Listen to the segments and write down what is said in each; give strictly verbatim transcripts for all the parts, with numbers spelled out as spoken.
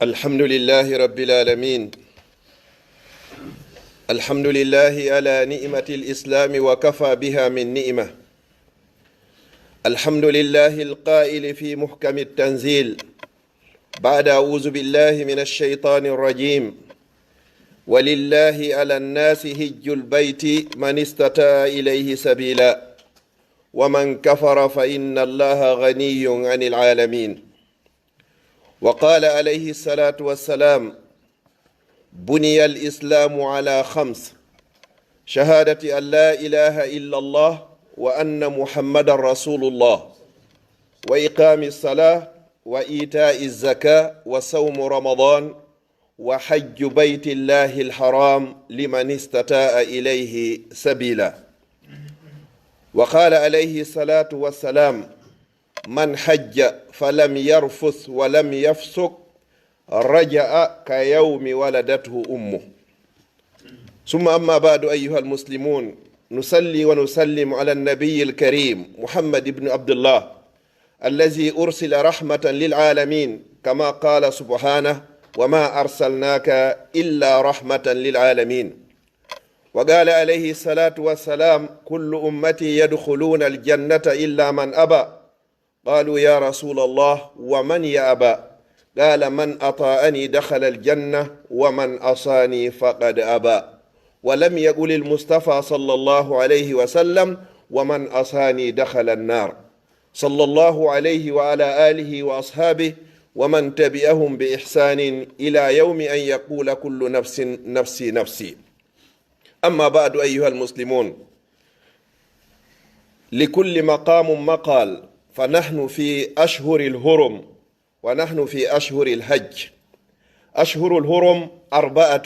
الحمد لله رب العالمين. الحمد لله على نعمة الإسلام وكفى بها من نعمة. الحمد لله القائل في محكم التنزيل بعد أعوذ بالله من الشيطان الرجيم: ولله على الناس حج البيت من استطاع إليه سبيلا ومن كفر فإن الله غني عن العالمين. وقال عليه الصلاة والسلام: بني الإسلام على خمس: شهادة أن لا إله إلا الله وأن محمدا رسول الله وإقام الصلاة وإيتاء الزكاة وصوم رمضان وحج بيت الله الحرام لمن استطاع إليه سبيلا. وقال عليه الصلاة والسلام: من حج فلم يرفث ولم يفسق رجع كيوم ولدته أمه. ثم أما بعد، أيها المسلمون، نصلي ونسلم على النبي الكريم محمد بن عبد الله الذي أرسل رحمة للعالمين، كما قال سبحانه: وما أرسلناك إلا رحمة للعالمين. وقال عليه الصلاة والسلام: كل أمتي يدخلون الجنة إلا من أبى. قالوا: يا رسول الله، ومن يأبى؟ قال: من أطاعني دخل الجنة ومن عصاني فقد أبى. ولم يقل المصطفى صلى الله عليه وسلم: ومن عصاني دخل النار. صلى الله عليه وعلى آله وأصحابه ومن تبعهم بإحسان إلى يوم أن يقول كل نفس: نفسي، نفسي. أما بعد، أيها المسلمون، لكل مقام مقال، فنحن في أشهر الحرم، ونحن في أشهر الحج. أشهر الحرم أربعة: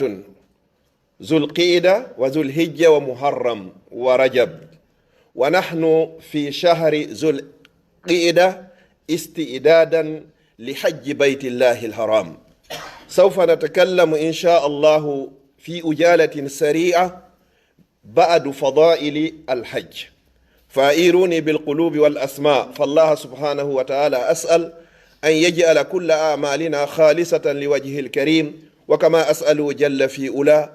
ذو القعدة وذو الحجة ومحرم ورجب، ونحن في شهر ذو القعدة استعدادا لحج بيت الله الحرام. سوف نتكلم إن شاء الله في عجالة سريعة بعد فضائل الحج. فأعيروني بالقلوب والأسماع، فالله سبحانه وتعالى أسأل أن يجعل كل أعمالنا خالصة لوجهه الكريم، وكما أسأله جل في علاه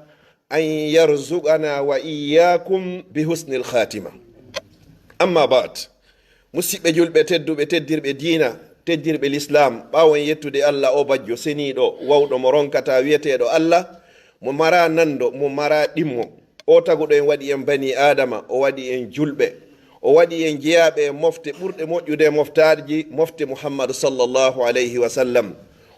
أن يرزقنا وإياكم بحسن الخاتمة. أما بعد، musidɓe julɓe tedduɓe, teddirɓe diina, teddirɓe lislaam, ɓaawo en yettude Allah, o bajjo seniiɗo, wawɗo mo ronkataa, wiyeteeɗo Allah, mo maraa nanndo, mo maraa ɗimmo. O taguɗo en, waɗi en banii Aadama, o waɗi en julɓe, o waɗi en jeyaaɓe e mofte ɓurɗe moƴƴude e moftaaji, mofte Muhammadu sallallahu alayhi wa sallam.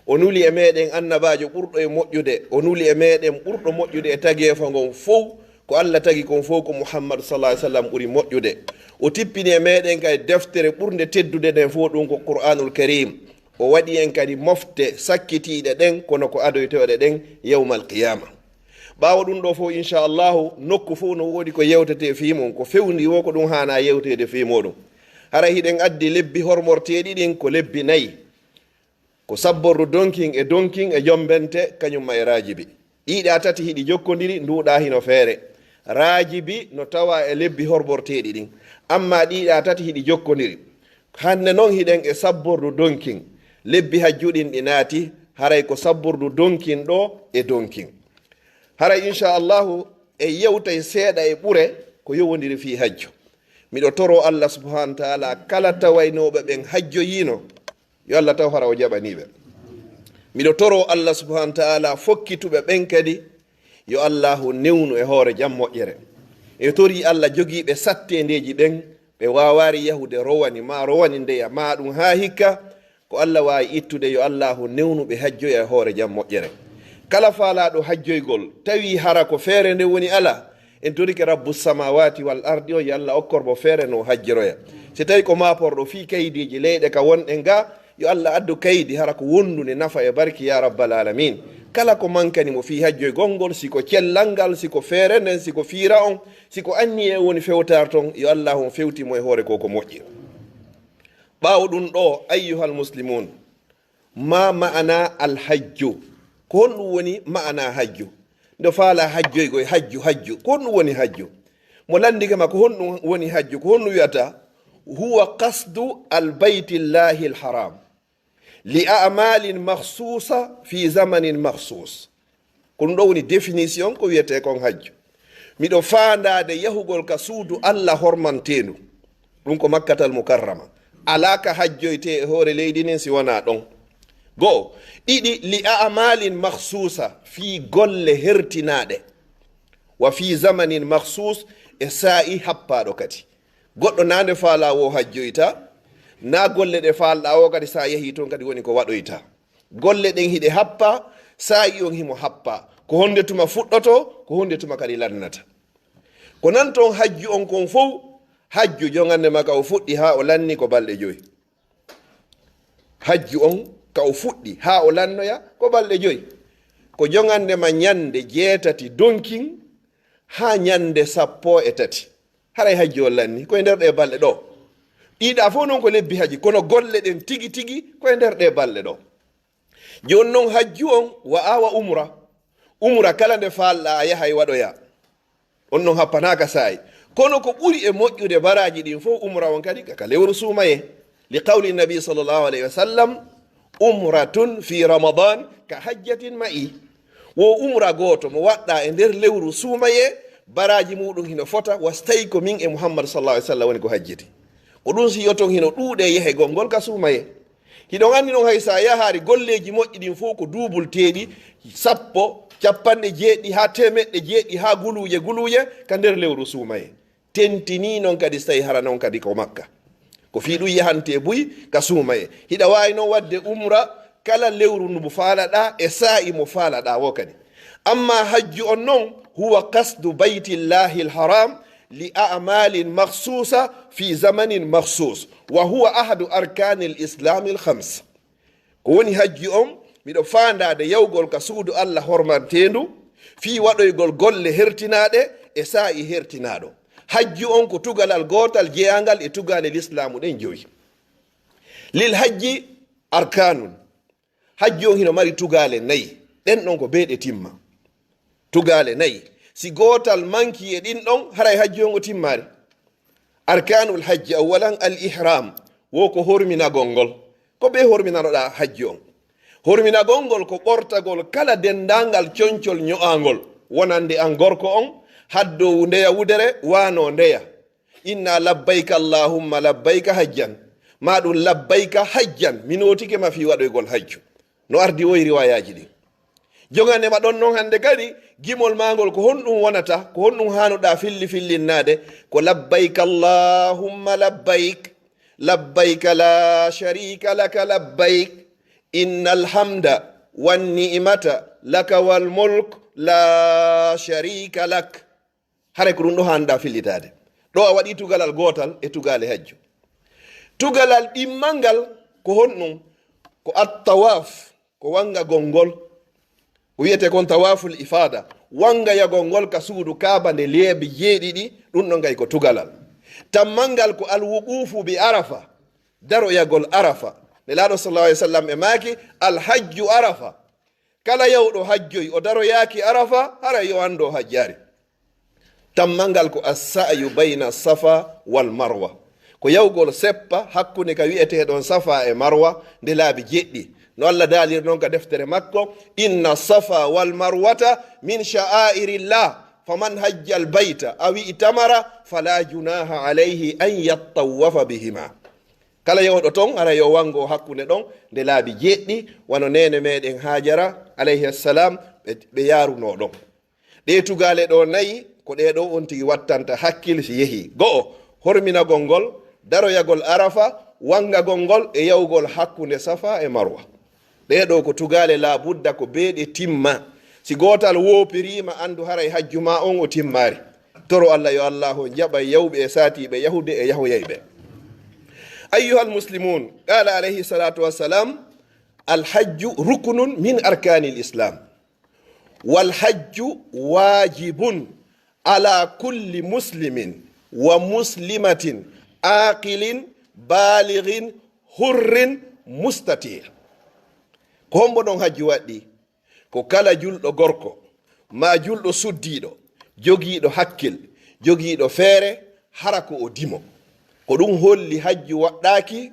O nuli e meeɗen annabaajo ɓurɗo e moƴƴude, o nuli e meeɗen ɓurɗo moƴƴude e tageefo ngon fow. Ko Allah tagi kon fow, ko Muhammadu sallallahu alayhi wa sallam ɓuri moƴƴude. O tippini e meeɗen kay deftere ɓurnde teddude nden fow, ɗum ko Qur'aanul Kariim. O waɗi en kadi mofte sakkitiiɗe ɗen, kono ko adoyteeɗe ɗen yawmal qiyaama. Ɓaawo ɗum ɗoo fow, inchallahu, nokku fow no woodi ko yewtetee fii mum, ko fewndi woo ko ɗum haanaa yewteede fii muuɗum. Hara hiɗen addi lebbi hormorteeɗi ɗin ko lebbi nayi. Ko sabbordu donkin e donkin e jombente, kañum ma e raajibi. Ɗiiɗaa tati hiɗi jokkondiri, nduuɗaa hino feere. Raajibi no tawaa e lebbi hormorteeɗi ɗin. Ammaa ɗiiɗaa tati hiɗi jokkondiri. Hannde non hiɗen e sabbordu donkin. Lebbi hajju ɗin ɗi naati, haray ko sabbordu donkin ɗoo e donkin. Haray, inchallahu, en yewtay seeɗa e ɓure ko yowondiri fii hajju. Miɗo toroo Allah subhanahu wa ta'ala, kala tawaynooɓe ɓen hajjoyiino, yo Allah taw hara o jaɓanii ɓe. Miɗo toroo Allah subhanahu wa ta'ala, fokkituɓe ɓen kadi, yo Allahu newnu e hoore jam moƴƴere. E torii Allah jogiiɓe satteendeeji ɓen, ɓe waawaari yahude rowani, maa rowani ndeya, maa ɗum haa hikka, ko Allah waawi ittude, yo Allahu newnu ɓe hajjoya e hoore jam moƴƴere. Kala faalaaɗo hajjoygol, tawi hara ko feere nde woni alaa, en torike Rabbu samawati wal ardi o, yo Allah okkor mo feere no hajjoroya. Si tawi ko maaporɗo fii kaydiiji leyɗe ka wonɗen ga, yo Allah addu kaydi hara ko wondude nafa e barki, ya rabbal alamin. Kala ko mankani mo fii hajjoygol ngol, si ko cellal ngal, si ko feere nden, si ko fiira on, si ko anniye woni fewtaar ton, yo Allah on fewti mo e hoore ko ko moƴƴi. Ɓaawo ɗum ɗo, ayyuhal muslimun, ma ma'ana al hajju? Ko honɗum woni ma'ana hajju? Nde faala hajjoygol, hajju, hajju. Ko honɗum woni hajju? Mo landike ma ko honɗum woni hajju, ko honɗum wi'ata? Huwa qasdu al baytillahi al haram. Li a'malin makhsusa fi zamanin makhsus. Ko ɗum ɗo woni définition ko wiyetee kon hajju. Miɗo faandaade yahugol ka suudu Allah hormanteendu. Ɗum ko Makkatal Mukarrama. Alaa ka hajjoytee e hoore leydi nin si wanaa ɗon. Go'o. Ɗiɗi, li a'malin makhsusa, fii golle hertinaaɗe. Wa fii zamanin makhsus, e saa'i happaaɗo kadi. Goɗɗo naa nde faalaa woo hajjoyta, naa golle ɗe faalɗaa woo kadi si a yahii ton kadi woni ko waɗoyta. Golle ɗen hiɗe happaa, saa'i on himo happaa. Ko honde tuma fuɗɗotoo, ko honde tuma kadi lannata. Ko nan ton hajju on kon fow, hajju jongande ma ka o fuɗɗi haa o lanni ko balɗe joyi. Hajju on ka o fuɗɗi haa o lannoya ko balɗe joyi. Ko jongande ma ñande jeetati donkin haa ñande sappo e tati. Haray hajju on lanni ko e nder ɗee balɗe ɗoo. Ɗiɗa fow non ko lebbi haji, kono golle ɗen tigi tigi ko e nder ɗee balɗe ɗoo. Jooni non hajju on wa awa umra. Umra kala nde faalɗaa a yahay waɗoya. On non happanaaka saa'i. Kono ko ɓuri e moƴƴude baraaji ɗin fow umra on kadi ka, ka lewru suumayee. Li qawli nabi sallallahu alayhi wa sallam, umratun fi ramadan ka hajjatin ma'i. Wo umra gooto mo waɗɗaa e nder lewru suumayee, baraaji muɗum hino fota wa si tawi ko min e Muhammad sallallahu alayhi wa sallam woni ko hajjiti. Ko ɗum si yo ton hino ɗuuɗe yehegol ngol ka suumayee. Hiɗon anndi non hay si a yahaali golleeji moƴƴi ɗin fow ko duubulteeɗi, sappo, capanɗe jeeɗiɗi haa teemeɗɗe jeeɗiɗi haa guluuje guluuje ka nder lewru suumayee. Tentinii non kadi si tawi hara non kadi ko Makka. Ko fii ɗum yahantee buy ka suumayee. Hiɗa waawi non waɗde umra kala lewru ndu mo faalaɗaa e saa'i mo faalaɗaa woo kadi. Amma hajju on non, huwa qasdu baytillahil haram li a'malin makhsusa fi zamanin makhsus, wa huwa ahadu arkanil islamil khams. Ko woni hajju on, miɗo faandaade yahugol ka suudu Allah hormanteendu, fii waɗoygol golle hertinaaɗe e saa'i hertinaaɗo. Hajju on ko tugalal gootal jeyaangal e tugaale lislaamu ɗen jowi. Lil hajji arkanun. Hajju on hino mari tugaale nayi. Ɗen ɗon ko bee ɗe timma. Tugaale nayi. Si gootal mankii e ɗin ɗon, haray hajju on o timmaali. Arkanul hajji, awwalan al ihram, wo ko horminagol ngol. Ko bee horminanoɗaa hajju on? Horminagol ngol ko ɓortagol kala denndaangal concol ño'aangol, wonande an gorko on, haddoowu ndeya wudere, waanoo ndeya. Inna labbayka allahumma labbayka hajjan. Maa ɗum labbayka hajjan. Mi nootike ma fii waɗoygol hajju. No ardi wo e riwaayaaji ɗin. Jongande ma ɗon non hannde kadi, gimol maa ngol ko honɗum wonata, ko honɗum haanuɗaa filli fillinnaade? Ko labbayka allahumma labbayk. Labbayka la sharika laka labbayk. Innal hamda wan ni'mata laka wal mulk la sharika lak. Haray ko ɗum ɗo haanɗaa fillitaade. Ɗo a waɗii tugalal gootal e tugaale hajju. Tugalal ɗimmal ngal ko honɗum? Ko at-tawaaf, ko wangagol ngol. Ko wiyetee kon tawaaful ifaada. Wangayagol ngol ka suudu Kaaba nde leeɓi jeeɗiɗi, ɗum ɗon kay ko tugalal. Tammal ngal ko al-wuquufu bi Arafa, daroyagol Arafa. Nelaaɗo sallallahu alayhi wa sallam e maaki, al-hajju Arafa. Kala yahuɗo hajjoy, o daroyaaki Arafa, haray yo anndu o hajjaali. Tammal ngal ko as-sa'yu bayna Safa wal Marwa. Ko yahugol seppa hakkunde ka wi'eteeɗon Safa e Marwa nde laabi jeɗɗi. No Allah daaliri non ka deftere makko, "Inna Safa wal Marwata min sha'airillah, faman hajjal bayta aw i'tamara fala junaha alayhi an yattawwafa bihima." Kala yahuɗo ton, haray yo wango hakkunde ɗon nde laabi jeɗɗi, wano neene meɗen Hajara, alayhi salam, ɓe, ɓe yaarunoo ɗon. Ɗee tugaale ɗoo nayi, ko ɗee ɗoo on tigi wattanta hakkil si yehii. Go'o, horminagol ngol, daroyagol Arafa, wangagol ngol e yahugol hakkunde Safa e Marwa. Ɗee ɗoo ko tugaale laabudda ko bee ɗe timma. Si gootal woopiriima, anndu haray hajju maa on o timmaali. Toro Allah yo Allaahu jaɓa yahuɓe e saatiiɓe yahude e yahoyayɓe. Ayyuhal muslimun, qala alayhi salatu wassalam, al hajju ruknun min arkanil islam. Wal hajju wajibun ala kulli muslimin wa muslimatin aqilin balighin hurrin mustati'. Ko hombo ɗon hajju waɗɗii? Ko kala julɗo gorko, maa julɗo suddiiɗo, jogiiɗo hakkil, jogiiɗo feere, hara ko o dimo. Ko ɗum holli hajju waɗɗaaki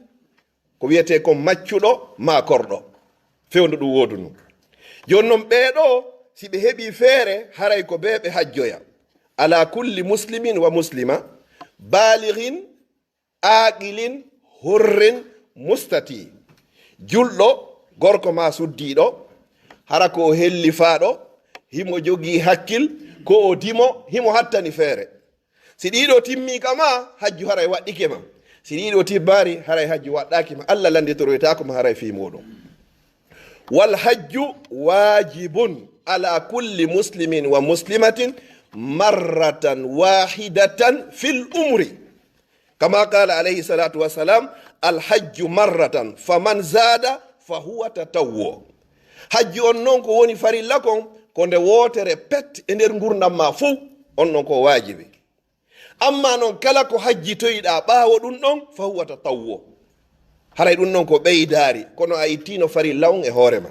Ko wiyetee kon maccuɗo maa korɗo. Fewndo ɗum woodunu. Jooni non ɓee ɗoo, si ɓe heɓii feere, haray ko bee ɓe hajjoya. Ala kulli muslimin wa muslima, balighin, aqilin, hurrin, mustati. Julɗo, gorko maa suddiiɗo, hara ko o hellifaaɗo, himo jogii hakkil, ko o dimo, himo hattani feere. Si ɗii ɗoo timmii ka maa, hajju haray waɗɗike ma. Si ɗii ɗoo timmaali, haray hajju waɗɗaaki ma. Allah lannditoroytaako ma haray fii muuɗum. Wal hajju waajibun ala kulli muslimin wa muslimatin marratan waahidatan fil umri. Kama qaala alayhi salaatu wa salaam, "Al hajju marratan, faman zaada fa huwa tatawwu." Hajju on non ko woni farilla kon, ko nde wootere pet e nder ngurndan maa fow, on non ko waajibi. Ammaa non kala ko hajjitoyɗaa ɓaawo ɗum ɗon, fa huwa tatawwu. Haray ɗum ɗon ko ɓeydaari, kono a ittiino farilla on e hoore ma.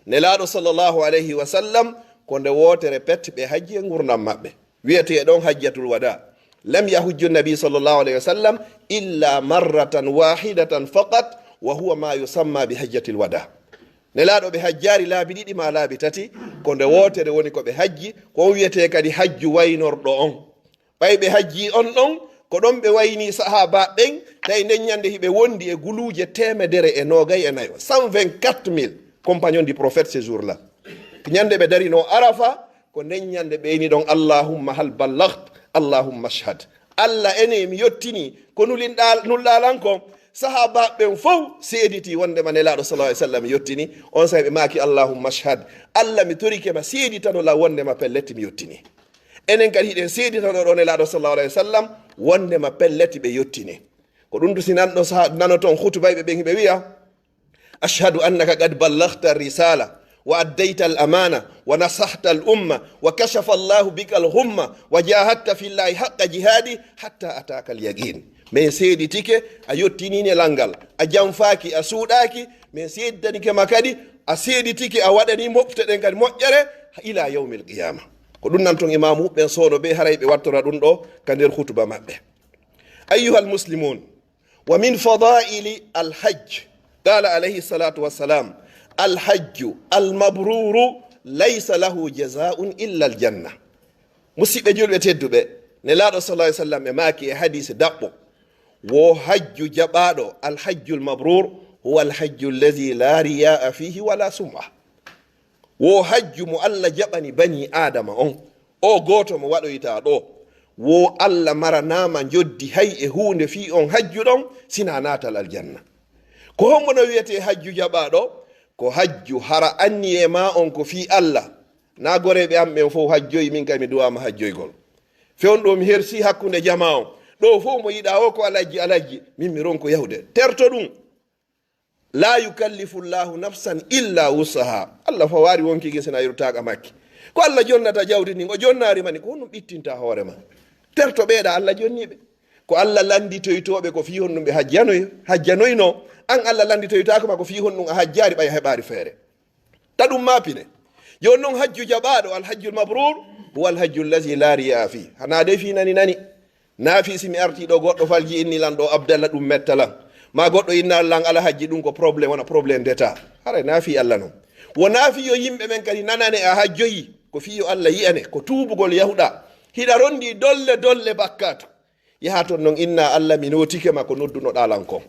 Nelaaɗo sallallahu alayhi wa sallam, ko nde wootere pet ɓe hajji e ngurndan maɓɓe. Wiyetee ɗon hajjatul wada. Lam yahujju nabi sallallahu alayhi wa sallam illa marratan wahidatan faqat, wa huwa ma yusamma bi hajjatil wada. Nelaaɗo ɓe hajjaali laabi ɗiɗi maa laabi tati, ko nde wootere woni ko ɓe hajji, ko on wiyetee kadi hajju waynorɗo on. Ɓay ɓe hajjii on ɗon, ko ɗon ɓe waynii sahaabaaɓe ɓen, tawi nden ñande hiɓe wondi e guluuje teemedere e noogay e nayo, cent vingt-quatre mille compagnons du prophète ce jour-là. Ñande ɓe darinoo Arafa, ko nden ñande ɓe ini ɗon, "Allahumma hal ballaght? Allahumma ashhad." Allah ene, mi yottinii ko nulinɗaa-, nulɗaa lan kon. Sahaabaaɓe ɓen fow seeditii wondema Nelaaɗo sallallahu alayhi wa sallam yottinii. On saa'i ɓe maaki, "Allahumma ashhad." Allah, mi torike ma, seeditano lan wondema pellet mi yottinii. Enen kadi hiɗen seeditano ɗo Nelaaɗo sallallahu alayhi wa sallam wondema pellet ɓe yottini. Ko ɗum du si nanɗo saha-, nanoton hutubayɓe ɓen hiɓe wiya, "Ashhadu annaka qad ballaghta risala wa addayta al amana wa nasahta al umma wa kashafa Allahu bika al ghumma wa jahadta fillahi haqqa jihadi hatta ataka al yaqin." Min seeditike a yottini nelal ngal, a janfaaki, a suuɗaaki. Min seeditanike ma kadi, a seeditike a waɗani mofte ɗen kadi moƴƴere ila yawmil qiyama. Ko ɗum nan ton imaamu ɓen soono ɓe, haray ɓe wattora ɗum ɗo ka nder hutuba maɓɓe. Ayyuhal muslimun, wa min fadaili al hajj, qala alayhi salatu wassalam, "Al hajju al mabruru laysa lahu jazaun illa al janna." Musidɓe julɓe tedduɓe, Nelaaɗo sallallahu alayhi wa sallam e maaki e hadiise daɓɓo, wo hajju jaɓaaɗo, al hajjul mabrur, huwa al hajju allazi la riyaa fihi wala sum'a. Wo hajju mo Allah jaɓani banii Aadama on, o gooto mo waɗoyta ɗo, wo Allah maranaama njoddi hay e huunde fii on hajju ɗon, sina naatal aljanna. Ko hombo no wiyetee hajju jaɓaaɗo? Ko hajju hara anniyee maa on ko fii Allah. Na goreeɓe am ɓen fow hajjoyi, min kay mi duwaama hajjoygol. Fewndo mi hersi hakkunde jamaa on. Ɗo fow mo yiɗaa o ko alajji, alajji, min mi ronko yahude. Terto ɗum. La yukallifu Allahu nafsan illa wusaha. Allah fawaari wonkii gin sina yurtaaga makki. Ko Allah jonnata jawdi ndin, o jonnaari ma ni, ko honɗum ɓittinta hoore ma? Terto ɓeeɗa Allah jonnii ɓe. Ko Allah lannditoytoo ɓe ko fii honɗum ɓe hajjanoy-, hajjanoyno. An Allah lannditoytaako ma ko fii honɗum a hajjaari ɓay a heɓaari feere. Ta ɗum maa pine. Jooni non hajju jaɓaaɗo, al hajjul mabrur, huwa al hajju allazi la riyaa fii. Hanaa dey fii nani nani. Naa fii si mi artii ɗo goɗɗo falji inni lan ɗo Abdallah ɗum metta lan. Maa goɗɗo inna lan Alhajji ɗum ko problème, wona problème d'État. Haray naa fii Allah non. Wonaa fii yo yimɓe ɓen kadi nanane a hajjoyi. Ko fii yo Allah yi'ane, ko tuubugol yahuɗaa. Hiɗa rondi dolle dolle bakkaatu. Yaha ton non inna Allah mi nootike ma ko noddunoɗaa lan kon.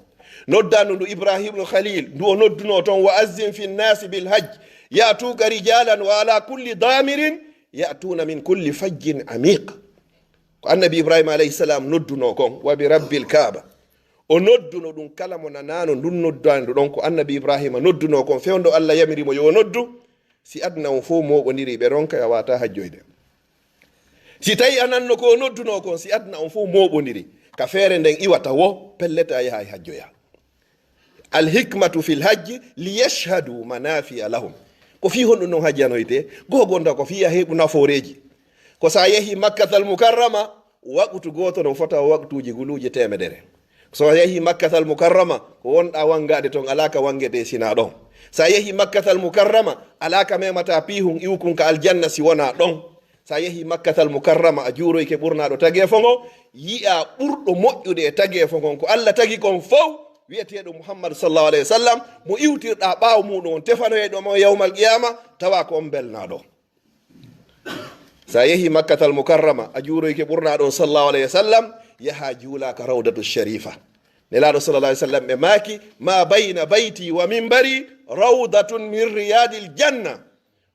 Noddaandu ndu Ibrahimul Khalil, ndu o noddunoo ton, "Wa azzin fin nasi bil hajj, ya'tuka rijalan wa ala kulli damirin, ya'tuna min kulli fajjin amiq." Ko annabi Ibrahima alayhi salam noddunoo kon, wa bi rabbil Kaaba. O nodduno ɗum kala mo nanaano ndun noddaandu ɗon, ko annabi Ibrahima noddunoo kon, fewndo Allah yamiri mo yo o noddu, si aduna on fow mooɓondiri ɓe ronka ya wata hajjoyde. Si tawi a nanno ko o noddunoo kon, si aduna on fow mooɓondiri, ka feere nden iwata wo, pellet a yahay hajjoya. Al hikmatu fil hajji li yashhadu manafi'a lahum. Ko fii honɗum non hajjanoyte? Gogonta ko fii a heɓu nafooreeji. Ko sa yehi Makkatal Mukarrama, waqtu gooto no fota waqtuuji guluuje teemedere. So yehi Makkatal Mukarrama, ko wonɗa wangaade ton, alaa ka wangete sina ɗon. Sa yehi Makkatal Mukarrama, alaa ka memata piihun iwkun ka aljanna si wona ɗon. Sa yehi Makkatal Mukarrama, a juuroyke ɓurnaaɗo tageefo ngon, yi'a ɓurɗo moƴƴude e tageefo ngon, ko Allah tagi kon fow, wiyeteeɗo Muhammad sallallahu alayhi wa sallam, mo iwtirɗaa ɓaawo muuɗum, on tefanoyee ɗo mo yawmal qiyama, tawa ko on belnaaɗo. Sa yehi Makkatal Mukarrama, a juuroyke ɓurnaaɗo on sallallahu alayhi wa sallam, yaha juula ka Rawdatu Sharifa. Nelaaɗo sallallahu alayhi wa sallam ɓe maaki, "Ma bayna bayti wa minbari rawdatun min riyadil janna."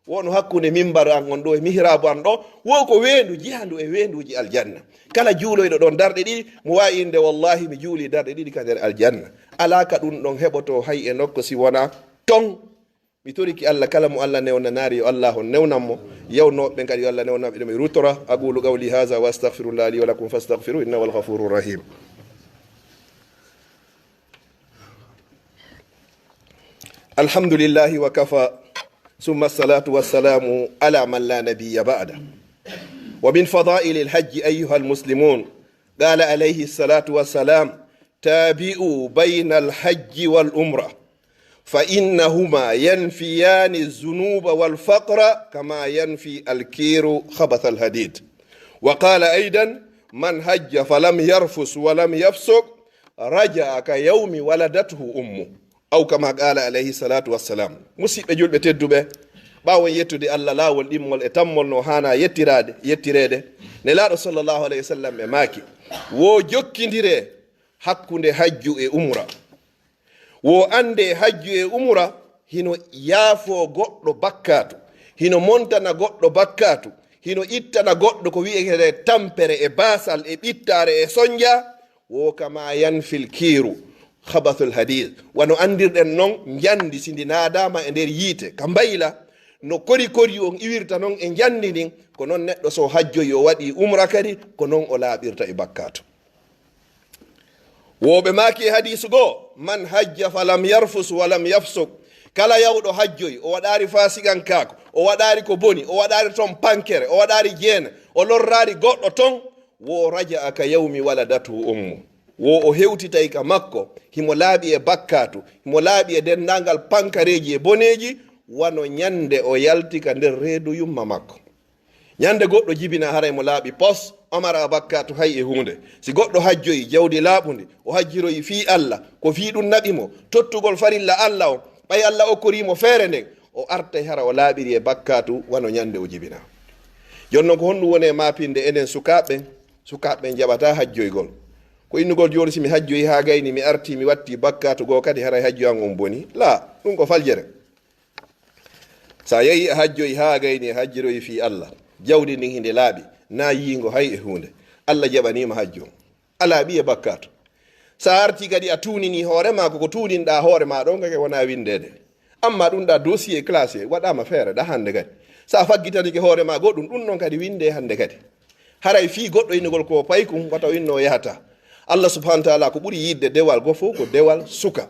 Wonno hakkunde mimbar an on ɗo e mihraabu an ɗo, wo ko weendu jihandu e weenduuji aljanna. Kala juuloyɗo ɗon darɗe ɗiɗi, mo waawi innde, "Wallahi, mi juuli darɗe ɗiɗi ka nder aljanna." Alaa ka ɗum ɗon heɓoto hay e nokko si wonaa ton. Mi toriki Allah, kala mo Allah newnanaari, yo Allah on newnan mo. Yawnooɓe ɓen kadi, yo Allah newnan ɓe. Ɗum e rutora. أقول قولي هذا وأستغفر الله لي ولكم فاستغفروه إنه هو الغفور الرحيم. الحمد لله وكفى، ثم الصلاة والسلام على من لا نبي بعده. ومن فضائل الحج أيها المسلمون، قال عليه الصلاة والسلام: "تابعوا بين الحج والعمرة، فإنهما ينفيان الذنوب والفقر كما ينفي الكير خبث الحديد." وقال أيضا: "من حج فلم يرفث ولم يفسق رجع كيوم ولدته أمه." Aw kama qala alayhi salatu wassalam. Musidɓe julɓe tedduɓe, ɓaawo en yettude Allah laawol ɗimmol e tammol no haana yettiraade, yettireede, Nelaaɗo sallallahu alayhi wa sallam ɓe maaki, wo jokkindire hakkunde hajju e umra. Wo annde hajju e umra hino yaafoo goɗɗo bakkaatu, hino montana goɗɗo bakkaatu, hino ittana goɗɗo ko wi'etee tampere e baasal e ɓittaare e sonja, wo kama yanfil kiiru khabathul hadid. Wano anndirɗen non, njandi si ndi naadaama e nder yiite ka mbayla, no kori kori on iwirta non e njandi ndin, ko non neɗɗo so hajjoyi o waɗi umra kadi, ko non o laaɓirta e bakkaatu. Wo ɓe maaki e hadiisu goo, "Man hajja falam yarfus walam yafsuk." Kala yawɗo hajjoyi, o waɗaari faasiqankaaku, o waɗaari ko boni, o waɗaari ton pankere, o waɗaari jeena, o lorraari goɗɗo ton, wo raja'a ka yawmi waladathu ummu. Wo o hewtitay ka makko, himo laaɓi e bakkaatu, himo laaɓi e denndaangal pankareeji e boneeji, wano ñande o yalti ka nder reedu yumma makko. Ñande goɗɗo jibina, haray mo laaɓi pos, o maraa bakkaatu hay e huunde. Si goɗɗo hajjoyi jawdi laaɓundi, o hajjiroyi fii Allah, ko fii ɗum naɓi mo, tottugol farilla Allah on, ɓay Allah okkorii mo feere nden, o artay hara o laaɓiri e bakkaatu wano ñande o jibina. Jooni non, ko honɗum woni e maapinde enen sukaaɓe ɓen? Sukaaɓe ɓen jaɓataa hajjoygol. Ko innugol jooni, si mi hajjoyi haa gayni, mi artii, mi wattii bakkaatu goo kadi, haray hajju an on bonii? Laa, ɗum ko faljere. Sa yehi a hajjoyi haa gayni, a hajjiroyi fii Allah, jawdi ndin hinde laaɓi, na yiingo hay e huunde, Allah jaɓaniima hajju on, a laaɓi e bakkaatu. Sa artii kadi a tuunini hoore maa, ko ko tuuninɗaa hoore maa ɗon kake wona winndeede. Amma ɗum ɗa dossier classé, waɗaama feere ɗa hannde kadi. Sa faggitanike hoore maa goɗɗum, ɗum ɗon kadi winndee hannde kadi. Haray fii goɗɗo innugol ko paykun, wata o inno o yahata. Allah subhanahu wa ta'ala ko ɓuri yiɗde dewal goo fof ko dewal suka.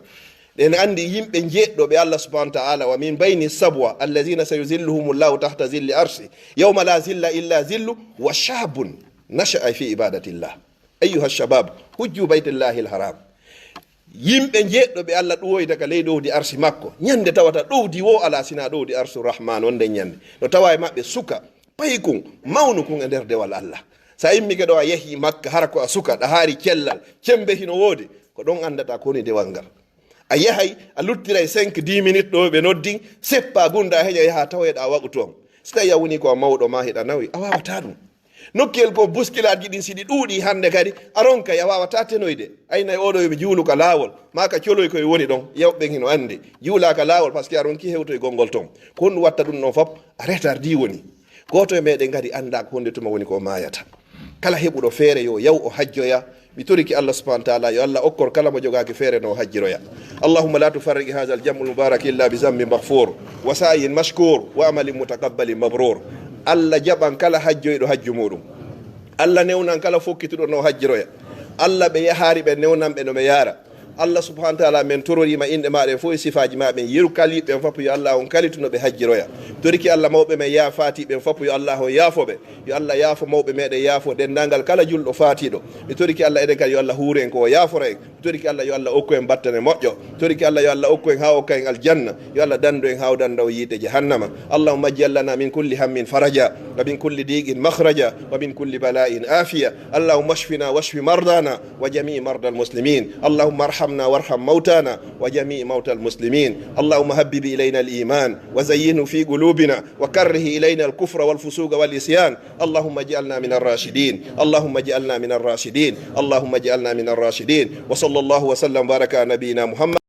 Ɗen anndi yimɓe njeeɗɗo ɓe Allah subhanahu wa ta'ala, "Wa min bayni sabwa alladhina sayuzilluhumullahu tahta zilli arshi, yawma la zilla illa zillu, wa shabun nasha'a fi ibadatillah." Ayyuha shabab, hujju baytillahi alharam. Yimɓe njeeɗɗo ɓe Allah ɗuwoyta ka ley ɗowdi arsi makko, ñande tawata ɗowdi wo alaa sinaa ɗowdi arsu Rahman on nden ñande. No tawa e maɓɓe suka, paykun, mawnukun e nder dewal Allah. Sa immike ɗo a yehi Makka, hara ko a suka, ɗa haari cellal, cembe hino woodi, ko ɗon anndata ko woni dewal ngal. A yahay, a luttiray cinq, dix minutes ɗo ɓe noddi, seppa gunda a heƴa yaha tawoyɗa waɓu toon. Si tawi a woni ko a mawɗo ma hiɗa nawi, a waawata ɗum. Nokkuyel ko bousculade ji ɗin si ɗi ɗuuɗi hannde kadi, a ronkay, a waawataa tenoyde. Aynay oɗo yo mi juulu ka laawol, maa ka coloy koye woni ɗon, yawɓe ɓen hino anndi. Juulaa ka laawol, parce que a ronki hewtoygol ngol ton. Ko honɗum watta ɗum ɗon fof? A retardi woni. Gooto e meɗen kadi anndaa ko honde tuma woni ko o maayata. Kala heɓuɗo feere yo yaw o hajjoya. Mi toriki Allah subhanahu wa ta'ala, yo Allah okkor kala mo jogaaki feere no o hajjiroya. اللهم لا تفرق هذا الجمع المبارك إلا بذنب مغفور وسعي مشكور وعمل متقبل مبرور. Allah jaɓan kala hajjoyɗo hajju muɗum. Allah newnan kala fokkituɗo no hajjiroya. Allah ɓe yahaari ɓe newnan ɓe no ɓe yaara. Allah subhanahu wa ta'ala, men tororiima inɗe maa ɗen fof e sifaaji maa ɓen, yeru kaliiɓe ɓen fof, yo Allah on kalitu no ɓe hajjiroya. Toriki Allah mawɓe men yaafaati ɓen fof, yo Allah on yaafo ɓe. Yo Allah yaafo mawɓe meɗen, yaafo denndaangal kala julɗo faatiiɗo. Mi toriki Allah eɗen kadi yo Allah huuru en ko o yaafora en. Mi toriki Allah yo Allah okku en battane moƴƴo. Mi toriki Allah yo Allah okku en haa okka en aljanna. Yo Allah dandu en haa o danda o yiite jahannama. اللهم اجعل لنا من كل هم فرجا ومن كل ضيق مخرجا ومن كل بلاء عافية. اللهم اشفنا واشف مرضانا وجميع مرضى المسلمين. اللهم ارحم ارحمنا وارحم موتانا وجميع موتى المسلمين. اللهم حبب إلينا الإيمان وزينه في قلوبنا وكره إلينا الكفر والفسوق والعصيان. اللهم اجعلنا من الراشدين. اللهم اجعلنا من الراشدين. اللهم اجعلنا من الراشدين. وصلى الله وسلم وبارك على نبينا محمد.